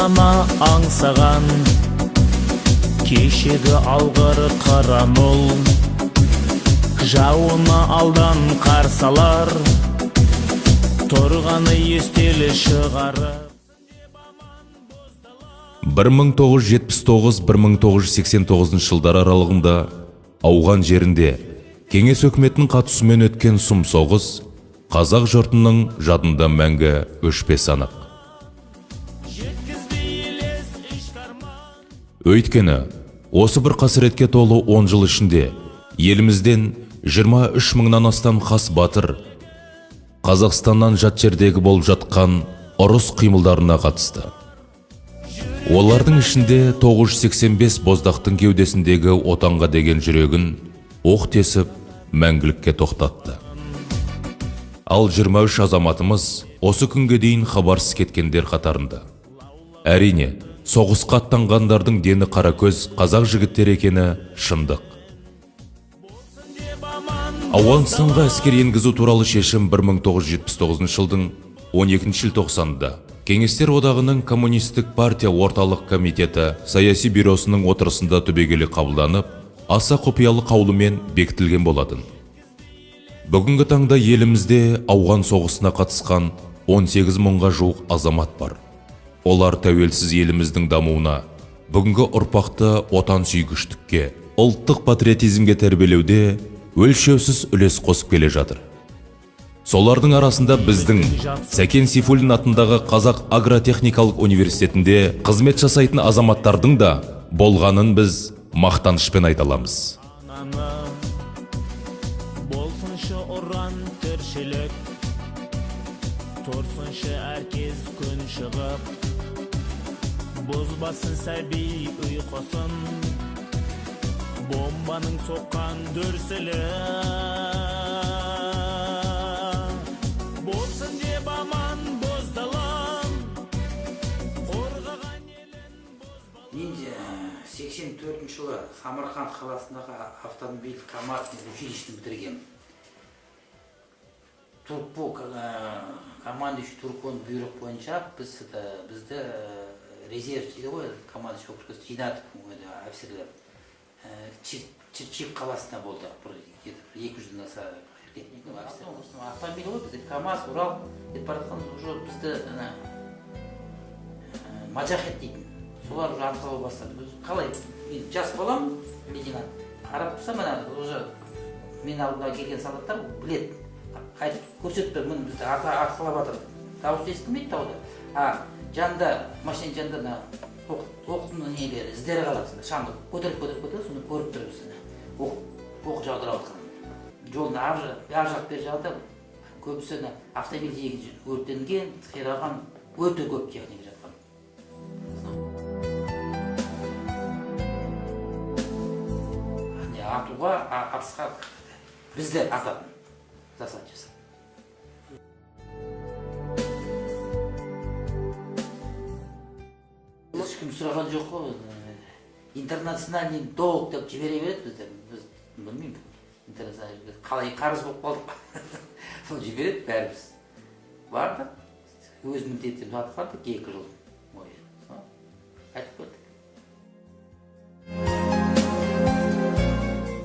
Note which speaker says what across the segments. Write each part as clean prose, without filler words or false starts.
Speaker 1: Ғана аңсаған кешегі алғыр қыран ұл жауына алдан қарсалар тұрғаны естелі шығарып.
Speaker 2: 1979-1989 жылдар аралығында Ауған жерінде Кеңес өкіметінің қатысуымен өткен сұм соғыс қазақ жұртының жадында мәңгі өшпес анық.
Speaker 1: Жеткізбей елес ішкі арман.
Speaker 2: Өйткені осы бір қасіретке толы 10 жыл ішінде елімізден 23 мыңнан астам хас батыр Қазақстаннан жат жердегі болып жатқан ұрыс қимылдарына қатысты. Олардың ішінде 985 боздақтың кеудесіндегі отанға деген жүрегін оқ тесіп, мәңгілікке тоқтатты. Ал 23 азаматымыз осы күнге дейін хабарсыз кеткендер қатарында. Әрине, соғысқа аттанғандардың дені қаракөз қазақ жігіттері екені шындық. Ауғанстанға әскер енгізу туралы шешім 1979 жылдың 12 желтоқсанында Кеңестер Одағының Коммунистік партия орталық комитеті саяси бюросының отырысында түбегейлі қабылданып, аса құпиялы қаулымен бекітілген болатын. Бүгінгі таңда елімізде Ауған соғысына қатысқан 18 мыңға жуық азамат бар. Олар тәуелсіз еліміздің дамуына, бүгінгі ұрпақты отан сүйгіштікке, ұлттық патриотизмге тәрбиелеуде өлшеусіз үлес қосып келе жатыр. Солардың арасында біздің Сәкен Сейфуллин атындағы Қазақ агротехникалық университетінде қызмет жасайтын азаматтардың да болғанын біз мақтанышпен айта аламыз.
Speaker 1: Ананы болсыншы ұран тіршілік, тұрсыншы әркез күн шығып, бұзбасын сәби ұйқысын бомбаның соққан дүрсілі. Болсын деп аман боздалам қорғаған елін.
Speaker 3: Мен 84-жылы Самарқанд қаласындағы автомобиль командный училищені бітіргенмін. Туркпо командующий Туркпоның бұйрық бойынша біз бізді резерв дейді ғой, командующий округқа жинадық офицерлер. Чирчик қаласында болды, бір где-то бір 200-ден аса офицер. Автомобиль ғой бізде, КамАЗ, Урал кетіп бара жатқан, уже бізді ана моджахед дейтін солар уже атқыла бастады. Біз қалай, мен жас баламын, лейтенант, қарап тұрсам, ана уже мен алдымда келген солдаттар біледі, қайтып көрсетіп тұр, міне, бізді атқылап жатыр. Дауыс естілмейді тауда, а жанында, машинаның жанында ана оқтың нелері, іздері қалады. Шамды көтеріп, көтеріп, көтеріп, соны көріп тұрмыз, ана оқ жаудырап жатқанын. Жолдың ар жақ, бер жағында көбісі ана автомобиль өртенген, қираған, өте көп техника жатқан. Не, атуға, атысқа бізді ататын, засад жасап. Ешкім сұраған жоқ қой, интернациональный долг деп жібере береді бізді. Біз білмеймін, интернациональный қалай қарыз болып қалдық, сол жібереді бәріміз. Бардық, өз міндетімізді атқардық 2 жыл бойы. Сол, қайтып келдік.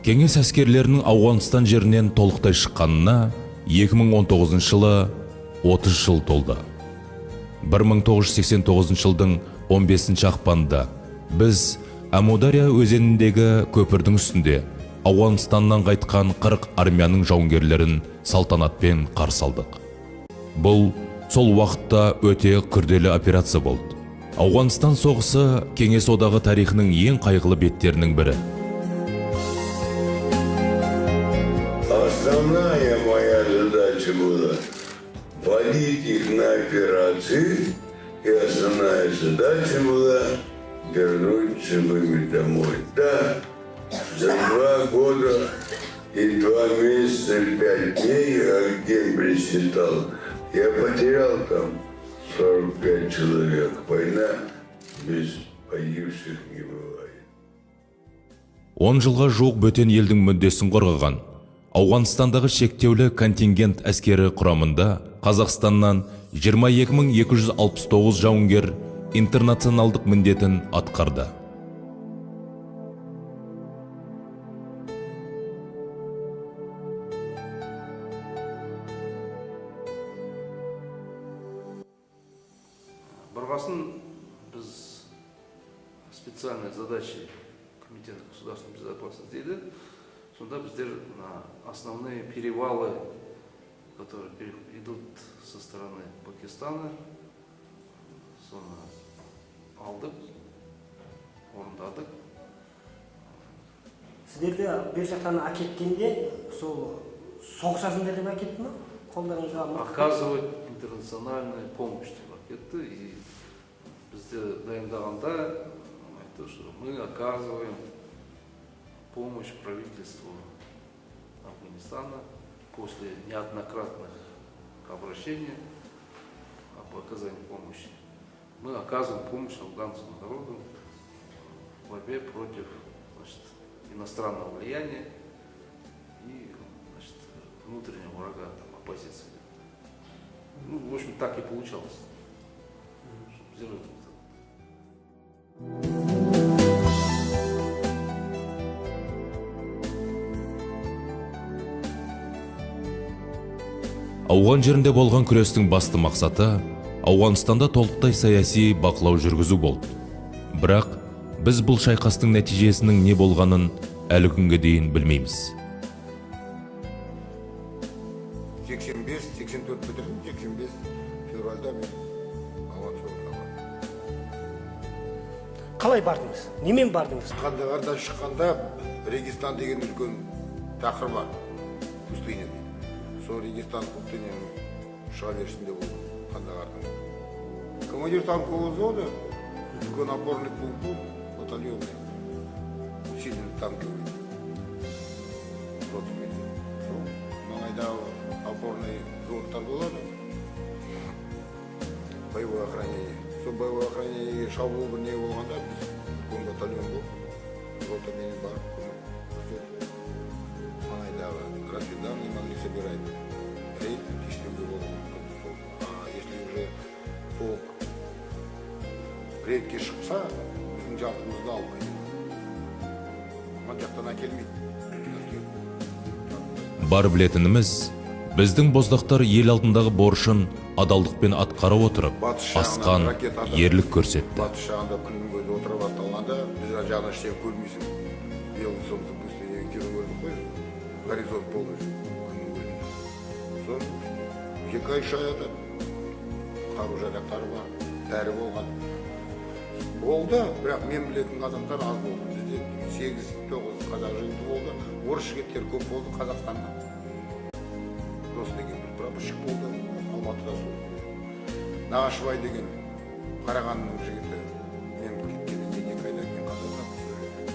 Speaker 2: Кеңес әскерлерінің Ауғанстан жерінен толықтай шыққанына 2019 жылы 30 жыл толды. 1989 жылдың 15 ақпанында біз Амудария өзеніндегі көпірдің үстінде Ауғанстаннан қайтқан 40 армияның жауынгерлерін салтанатпен қарсы алдық. Бұл сол уақытта өте күрделі операция болды. Ауғанстан соғысы Кеңес Одағы тарихының ең қайғылы беттерінің бірі.
Speaker 4: Основная моя задача была водить их на операции, и основная задача была вернуть живыми домой. Да, за 2 года и 2 месяца, и 5 дней, я день присчитал, я потерял там 45 человек. Война без погибших не бывает.
Speaker 2: 10 жылға жуық бөтен елдің мүддесін қорғаған Ауғанстандағы шектеулі контингент әскері құрамында Қазақстаннан 22 269 жауынгер интернационалдық міндетін атқарды.
Speaker 5: Барғасын біз специальные задачи Комитета государственной безопасности дейді. Сонда біздер на основные перевалы, которые идут со стороны Пакистана, соны алдық, орындадық.
Speaker 6: Сіздерді бер жақтан әкеткенде сол соғысасыңдар деп әкетті ма, қолдарыңызға мылтық?
Speaker 5: Оказывать интернациональную помощь деп әкетті. И бізді дайындағанда айтты, что мы оказываем помощь правительству Афганистана после неоднократных обращений об оказании помощи. Мы оказываем помощь афганскому народу в борьбе против, значит, иностранного влияния и, значит, внутреннего врага, там, оппозиции. Ну, в общем, так и получалось. Чтобы сделать это.
Speaker 2: Ауған жерінде болған күрестің басты мақсаты Ауғанстанда толықтай саяси бақылау жүргізу болды. Бірақ біз бұл шайқастың нәтижесінің не болғанын әлі күнге дейін білмейміз.
Speaker 7: 85, 84 бітірдім, 85 февральда мен ауған соғысына бардым.
Speaker 6: Қалай бардыңыз, немен бардыңыз?
Speaker 7: Қандағардан шыққанда Регистан деген үлкен тақыр бар, пустыня дейді. Сол Регистан пустыняның шыға берісінде болдым Қандағардың. Командир танкового взвода, үлкен опорный пункт был, батальонный, усиленный танковый ротамен. Сол маңайдағы опорный взводтар болады, боевое охранение. Сол боевое охранение шабуыл бір не болғанда, біз үлкен батальон болып, ротаменен барып көмек көрсетіп, маңайдағы разведданные могли собирать, рейд істеуге болуы мүмкін сол. А если уже полк рейдке шықса, біздің жартымызды алып кетеді, мына жақтан әкелмейді әскер.
Speaker 2: Бар білетініміз, біздің боздақтар ел алдындағы борышын адалдықпен атқара отырып,
Speaker 7: Батыс жағынан
Speaker 2: асқан
Speaker 7: ракета атады.
Speaker 2: ерлік көрсетті.
Speaker 7: Батыс жағында күннің көзі отыра басталғанда, біз ана жағынан ештеңе көрмейсің. Белый солнце пустыня кино көрдік қой, горизонт полностью күннің көзінде. Соны 2 ай, 3 ай атады. Қару жарақтары бар, бәрі болған болды, бірақ мен білетін қазақтар аз болды. Бізде 8-9 қазақ жігіті болды, орыс жігіттері көп болды. Қазақстаннан Дос деген бір прапорщик болды Алматыда, сол Нағашыбай деген Қарағандының жігіті мен кеткеннен кейін 2 айдан кейін қаза тапты сол жерде.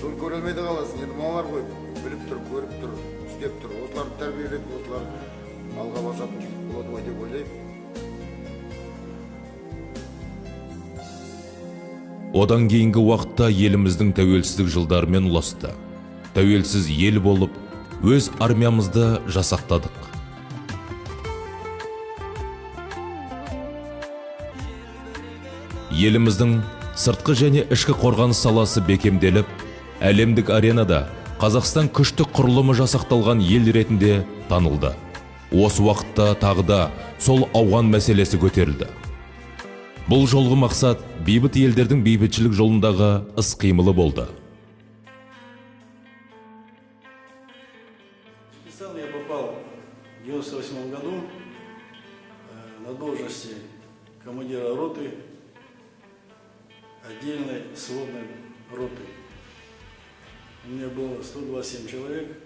Speaker 7: Соны көре алмай да қаласың енді. Мыналар ғой біліп тұр, көріп тұр, істеп тұр. Осыларды тәрбиелеп, осылар алға басатын жігіт болады ғой деп ойлаймын.
Speaker 2: Одан кейінгі уақытта еліміздің тәуелсіздік жылдарымен ұласты. Тәуелсіз ел болып, өз армиямызды жасақтадық. Еліміздің сыртқы және ішкі қорғаныс саласы бекемделіп, әлемдік аренада Қазақстан күшті құрылымы жасақталған ел ретінде танылды. Осы уақытта тағы да сол ауған мәселесі көтерілді. Бұл жолғы мақсат бейбіт елдердің бейбітшілік жолындағы іс-қимылы болды.
Speaker 8: В Таджикистан я попал в 98 году на должности командира роты, отдельной сводной роты. У меня было 127 человек.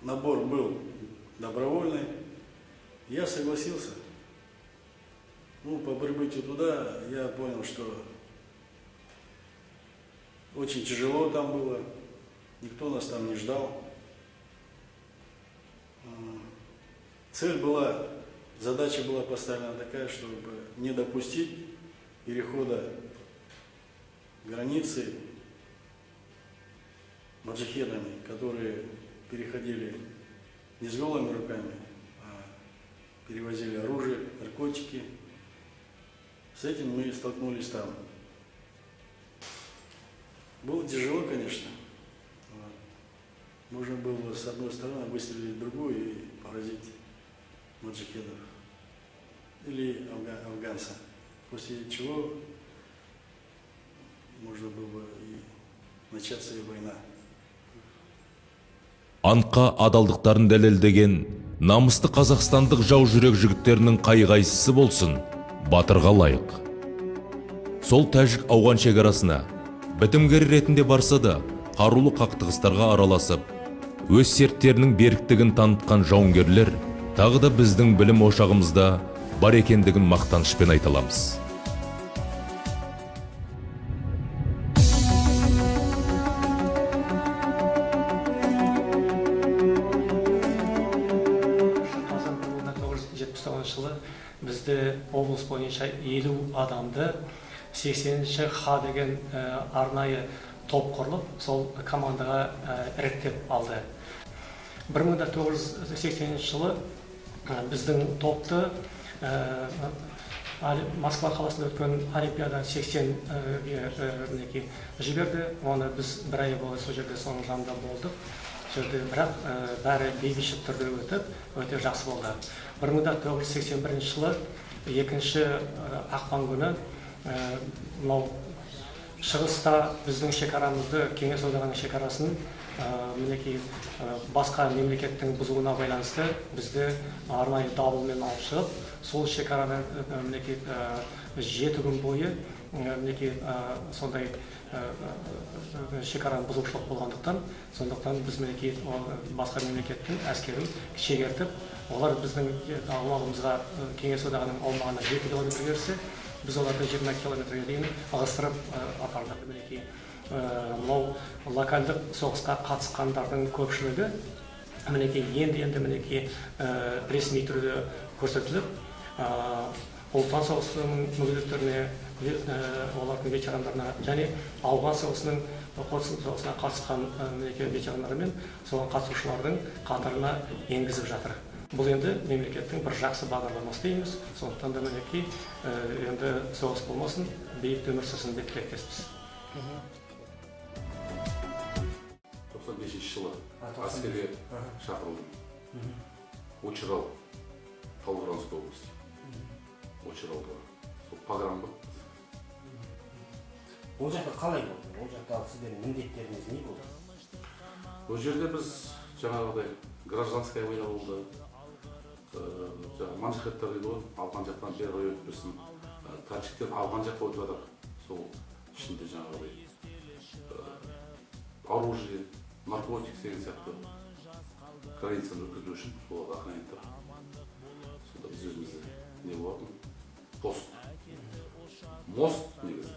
Speaker 8: Набор был добровольный. Я согласился. Ну, по прибытию туда я понял, что очень тяжело там было. Никто нас там не ждал. Цель была, задача была поставлена такая, чтобы не допустить перехода границы моджахедами, которые переходили не с голыми руками, а перевозили оружие, наркотики. С этим мы столкнулись там. Было тяжело, конечно. Вот. Можно было с одной стороны выстрелить в другую и поразить моджахедов или афганца. После чего можно было бы и начаться и война.
Speaker 2: Антқа адалдықтарын дәлелдеген намысты қазақстандық жау жүрек жігіттерінің қай қайсысы болсын батырға лайық. Сол тәжік ауған шекарасына бітімгер ретінде барса да, қарулы қақтығыстарға араласып, өз серттерінің беріктігін танытқан жауынгерлер тағы да біздің білім ошағымызда бар екендігін мақтанышпен айта аламыз.
Speaker 9: Қазан 1979 жылы бізді облыс бойынша 50 адамды 80-ші Х деген арнайы топ құрылып, сол командаға іріктеп алды. 1980 жылы біздің топты Москва қаласында өткен Олимпиада 80 мінекей жіберді. Оны біз бір ай бойы сол жерде соның жанында болдық. Сол жерде, бірақ бәрі бейбітшілік түрде өтіп, өте жақсы болды. 1981 жылы 2 ақпан күні мынау шығыста біздің шекарамызды, Кеңес Одағының шекарасын мінекей басқа мемлекеттің бұзуына байланысты бізді арнайы дабылмен алып шығып, сол шекараны мінекей 7 күн бойы мінекей сондай шекараны бұзушылық болғандықтан, сондықтан біз мінекей басқа мемлекеттің әскерін шегертіп, олар біздің аумағымызға, Кеңес Одағының аумағына 7 километр берсе, біз оларды 20 километрге дейін ығыстырып апардық. Мінекей мынау локальдық соғысқа қатысқандардың көпшілігі мінекей енді енді мінекей ресми түрде көрсетіліп, Ұлы Отан соғысының мүгедектеріне, олардың ветерандарына және Ауған соғысының соғысына қатысқан мінекей ветерандар мен соған қатысушылардың қатарына енгізіп жатыр. Бұл енді мемлекеттің бір жақсы бағдарламасы дейміз. Сондықтан да мінекей енді соғыс болмасын, бейбіт өмір сүрсін деп тілектеспіз.
Speaker 5: 95-жылы әскерге шақырылдым. Очирал, Талдықорғанская область. Очиралда сол погран ба.
Speaker 6: Ол жақта қалай болды? Ол жақта сіздердің міндеттеріңіз не болды?
Speaker 5: Ол жерде біз жаңағыдай гражданская война болды. Жаңағы моджахедтер дейді ғой, ауған жақтан бері қарай өтіп тұрсын. Тәжіктер ауған жаққа өтіп жатыр. Сол ішінде жаңағыдай оружие, наркотик деген сияқты границаны өткізу үшін соларды охранять. Сонда біз өзімізде не болатын, пост, мост негізі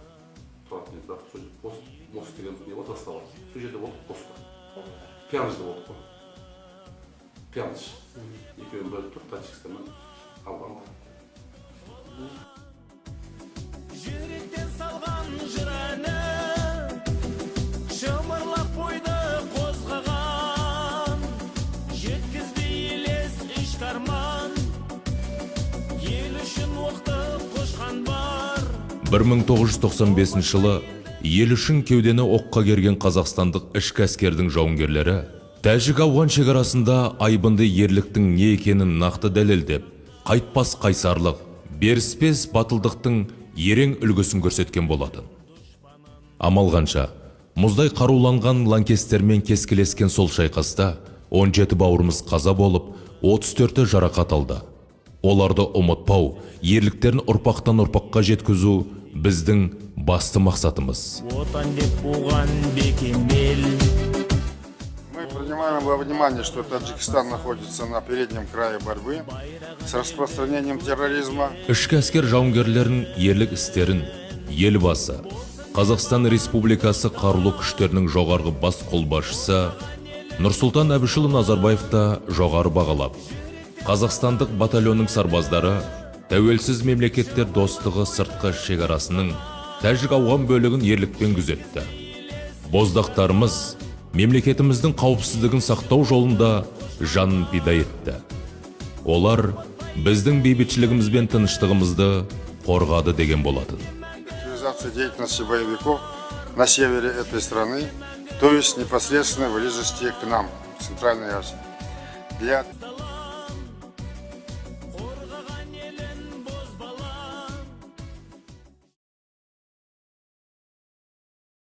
Speaker 5: тұратын еді, бірақ сол жерде пост, мост деген не болады, застава, сол жерде болдық постта. Пянджда болдық қой, Пяндж екеуін бөліп тұр Тәжікстан мен Ауған.
Speaker 1: Жүректен салған жыр әні шымырлап бойды қозғаған, жеткізбей елес ішкі арман, ел үшін оқты құшқан бар.
Speaker 2: 1995 жылы ел үшін кеудені оққа керген қазақстандық ішкі әскердің жауынгерлері тәжік ауған шекарасында айбынды ерліктің не екенін нақты дәлелдеп, қайтпас қайсарлық, беріспес батылдықтың ерең үлгісін көрсеткен болатын. Амал қанша, мұздай қаруланған лаңкестермен кескілескен сол шайқаста 17 бауырымыз қаза болып, 34-і жарақат алды. Оларды ұмытпау, ерліктерін ұрпақтан ұрпаққа жеткізу біздің басты мақсатымыз.
Speaker 1: Отан деп буған бекем бел.
Speaker 7: Мы принимаем во внимание, что Таджикистан находится на переднем крае борьбы с распространением терроризма.
Speaker 2: Ішкі әскер жауынгерлерінің ерлік істерін Елбасы, Қазақстан Республикасы Қарулы Күштерінің жоғарғы бас қолбасшысы Нұрсұлтан Әбішұлы Назарбаев та жоғары бағалап, қазақстандық батальонның сарбаздары тәуелсіз мемлекеттер достығы сыртқы шекарасының тәжік ауған бөлігін ерлікпен күзетті. Боздақтарымыз мемлекетіміздің қауіпсіздігін сақтау жолында жанын пида етті. Олар Біздің бейбітшілігіміз бен тыныштығымызды қорғады деген болатын.
Speaker 7: Активизация деятельности боевиков на севере этой страны, то есть непосредственно в близости к нам, в Центральной Азии. Для